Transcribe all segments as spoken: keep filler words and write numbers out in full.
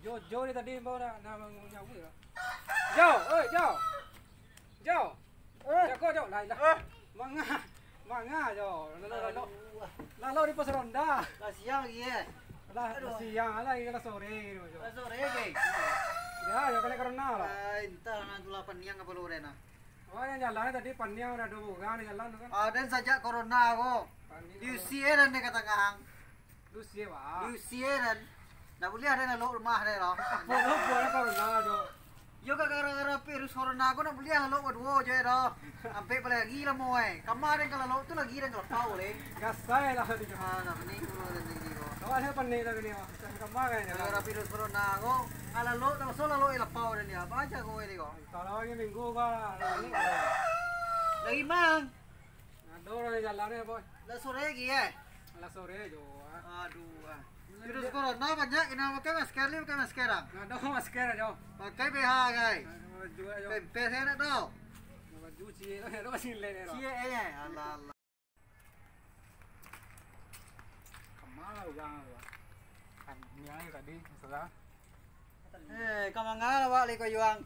Jo, Jo ni tadi bawa nak, nak manyawa lah. Jo, oi, Jo. Jo. Eh. Jago, Jo. Lah, lah. Eh. Manga. Manga, Jo. Lalu, lalu. Aduh. Lalu di pos ronda. Lah siang lagi, eh. Lah, aduh. Lah siang lah, lah sore gitu, Jo. Lah sore, geng. Ya, Jo, kena corona lah. Ah, entah lah, tu lah paniang apa lu, Ren, ah. Oh, yang jalan tadi paniang, ada dua orang di jalan tu kan. Ah, dan sajak corona ko. Paniang. Diusik, eh, dan dia kata kahang. Diusik, Pak. Diusik, eh, dan. Ndak buliah den lalok rumah den doh. Apo tu, apo corona tu? Yo, gara-gara virus corona ko ndak buliah lalok baduo je doh. Ampek paliang lagi lamo, eh. Kama den ka lalok tu lagi den ka lapau, leh. Gasai lah tu. Ah, ndak pening pulo den siko. Awak sia panik lah kini, Pak. Kama kan. Gara-gara virus corona ko, ah, lalok tak maso lalok lapau den ya. Baco ko ini ko. Kalau hari Minggu, Pak. Dari mang? Ado urang di jalan ni, Boy. Lah sore lagi, eh? Lah sore jo, ah. Aduh, ah. Virus corona banyak, kena pakai masker, ni pakai masker, ah. Ado masker jo. Pakai B H, guys. Ado baju jo. Pempes enak tu. Ado baju ciek tu, ado masih lek tu. Ciek, eh, alah, alah. Kama urang tu? Kan, ni aja tadi, salah. Eh, ka manga lah awak lai ko, Yuang?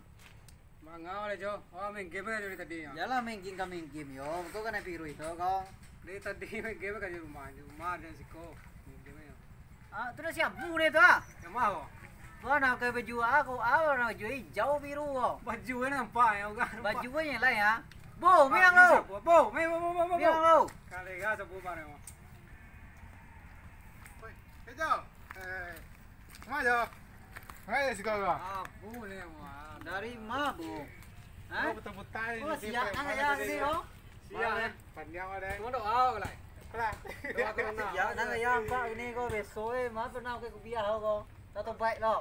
Manga lah, Jo. Oh, main game aja dari tadi, ya? Yalah, main game ka main game, yo. Kau kana virus tu, kau. Dari tadi main game ka di rumah, di rumah dan siko. Main game aja. Ah, tu dah siap bu deh tu, ah. Yang mana, kau? Tu nak pakai baju, ah, kau, ah, warna baju hijau biru, kau. Baju ni nampak, ya, bukan? Baju ni lah, ya. Bo, miang lo. Bo, miang, bo, bo, bo, bo, bo. Miang lo. Kali ga sabu barang, kau. Woi, hijau. Eh. Kama jo? Kama jo siko ko? Abu ni, Wan. Dari ma, Bu? Hah? Oh, buta-buta ni. Oh, siap kan ya, gini, oh? Siap, eh. Panjang, Wan, eh. Cuma doa, Wan, lai. Alah. Doa corona. Siap kan ya, nampak gini ko, besok, eh, ma pernah pakai kupiah ko. Tak tobaik lo.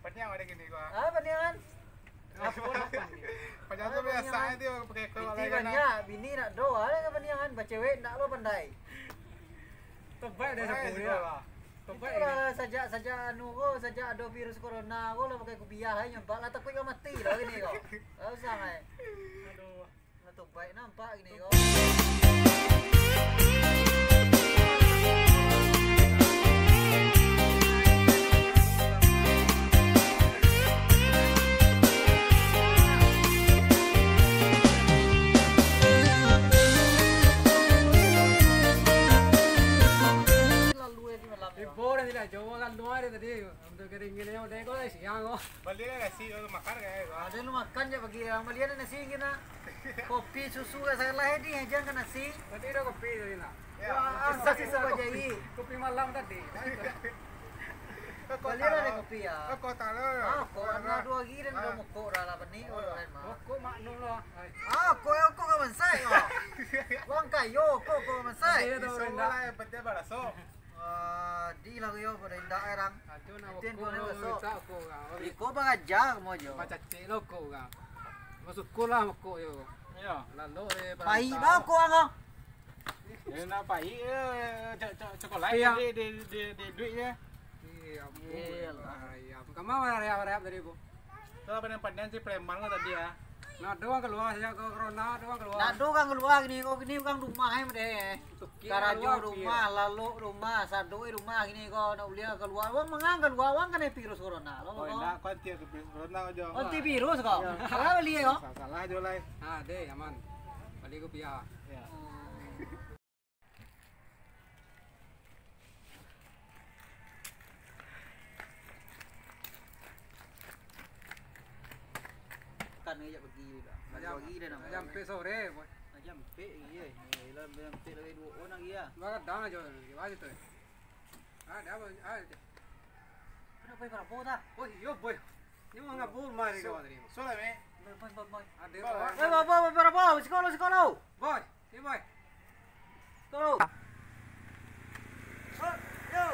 Panjang, Wan, gini ko. Ah, panjang, kan? Panjang tu biaso aja tu pakai ko. Bini banyak, bini nak doa, kan, panjang, kan? Bacewek nak lo pandai. Tobaik dah sapu dia. Tobaik. Itulah sajak, sajak anu ko, sajak ado virus corona ko lah pakai kupiah ai, nyo, Pak, lah takuik ka mati lah kini ko. Lah usah ai. Aduh. Lah tobaik nampak kini ko. Ibo dah tidak jauh kan luar dia tadi. Untuk kering gini, udah kau dah siang kau. Bali lah nasi, kau makan kayak kau. Ada lu makan je pagi, yang bali ada nasi kena. Kopi susu kat salah ni, jangan ke nasi. Tadi dah kopi tadi nak. Ya. Wah, sisa-sisa kopi. Kopi malam tadi. Kau bali lah ada kopi ya. Kau tahu. Ah, kau warna dua hari dan dua mokok dah lah, benih kau lain mah. Mokok maknum lah. Ah, kau yang kau kawan saya. Wang kayo, kau kawan saya. Iso lah yang penting balaso. Ah, di lah yo, pada indak erang. Aduh, nak. Iko baraja mo jo. Bacacek lo ko urang. Basyukur lah mokok yo. Iyo. Lalu, eh, paik ba ko ang. Yo, nak paik, eh, cok, cok, cokolait di, di, di, di duit je. Iya, iya. Kama marayap-rayap tadi, Bu? Kalau pandang-pandang si preman ko tadi, ya. Nah, doang keluar saja ke corona, doang keluar. Nah, doang keluar gini, kok gini urang rumah ai deh. Karajo rumah, lalok rumah, sadoi rumah gini ko, nak buliah keluar. Wang mangang keluar, wang kena virus corona. Lo, oh, ko. Indak, ko anti virus corona ko jo. Anti virus ko? Iyo. Salah bali ko? Sa-, salah jo lai. Ah, deh, aman. Bali ko pia. Iyo. Hmm. Kan ngajak pagi juga. Lah jam, pagi dah nak lah jam ampek sore, boy. Lah jam ampek lagi, eh. Eh, lah jam ampek lagi duo orang lagi, ya. Bagadang aja, lagi banyak tu. Ah, dah, boy. Ah, dah. Kenapa yang berapa dah? Oh, iyo, boy. Ni mau ngabur mari kawan tadi. Soalnya, me. Boy, boy, boy, boy. Ada. Boy, boy, boy, boy, boy, boy. Sekolah, sekolah. Boy. Ni, boy. Tuh. Oh, yo.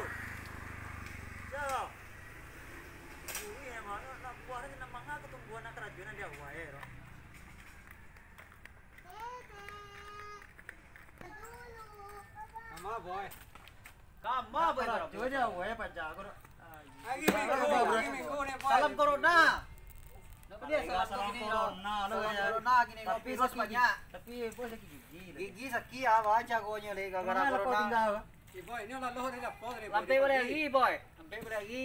Yo. Ini emang nak buah ni nak manga ketumbuhan nak kerajunan di awal, ya, bro. Sama, boy. Kama, boy, bro. Coba dia, boy, pajak aku, bro. Lagi minggu, lagi minggu ni, boy. Salam corona. Ndak boleh salam corona, lo, ya. Corona gini, tapi virus sakit banyak. Tapi, boy, sakit gigi. Gigi sakit, ah, banyak jagonyo, le, gara-gara corona. Ibo, ini lalu dari lapor dari. Lampir boleh lagi, boy. Lampir boleh lagi.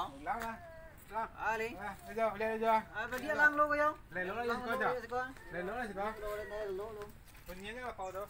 Ulang lah. Ulang. Ah, Li. Ah, aja, boleh aja. Ah, bagi lang lo ko yo. Lelo lah siko aja. Lelo lah siko. Bunyinya apa tu?